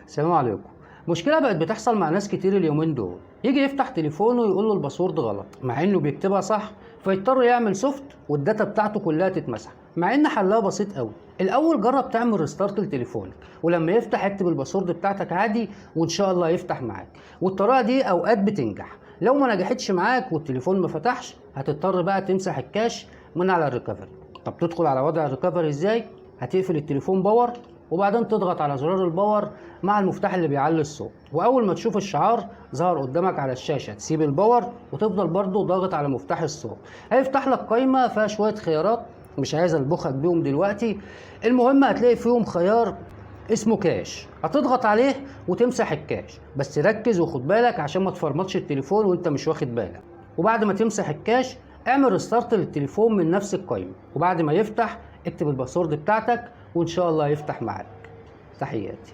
السلام عليكم. مشكلة بقت بتحصل مع ناس كتير اليومين دول، يجي يفتح تليفونه يقول له ال password غلط مع انه بيكتبها صح، فيضطر يعمل soft وال data بتاعته كلها تتمسح، مع ان حلها بسيط قوي. الاول جرب تعمل restart لتليفونك، ولما يفتح اكتب ال password بتاعتك عادي وان شاء الله يفتح معاك. والطريقة دي اوقات بتنجح، لو ما نجحتش معاك والتليفون ما فتحش هتضطر بقى تمسح ال cache من على ال recovery. طب تدخل على وضع ال recovery ازاي؟ هتقفل التليفون power وبعدين تضغط على زرار ال power مع المفتاح اللي بيعلي الصوت، واول ما تشوف الشعار ظهر قدامك على الشاشة تسيب ال power وتفضل برضو ضاغط على مفتاح الصوت. هيفتح لك قايمة فيها شوية خيارات مش عايز البخك بيهم دلوقتي، المهم هتلاقي فيهم خيار اسمه cache، هتضغط عليه وتمسح ال cache، بس ركز وخد بالك عشان ما تفرمطش التليفون وانت مش واخد بالك. وبعد ما تمسح ال cache اعمل restart للتليفون من نفس القايمة، وبعد ما يفتح اكتب ال password بتاعتك وان شاء الله يفتح معاك. تحياتي.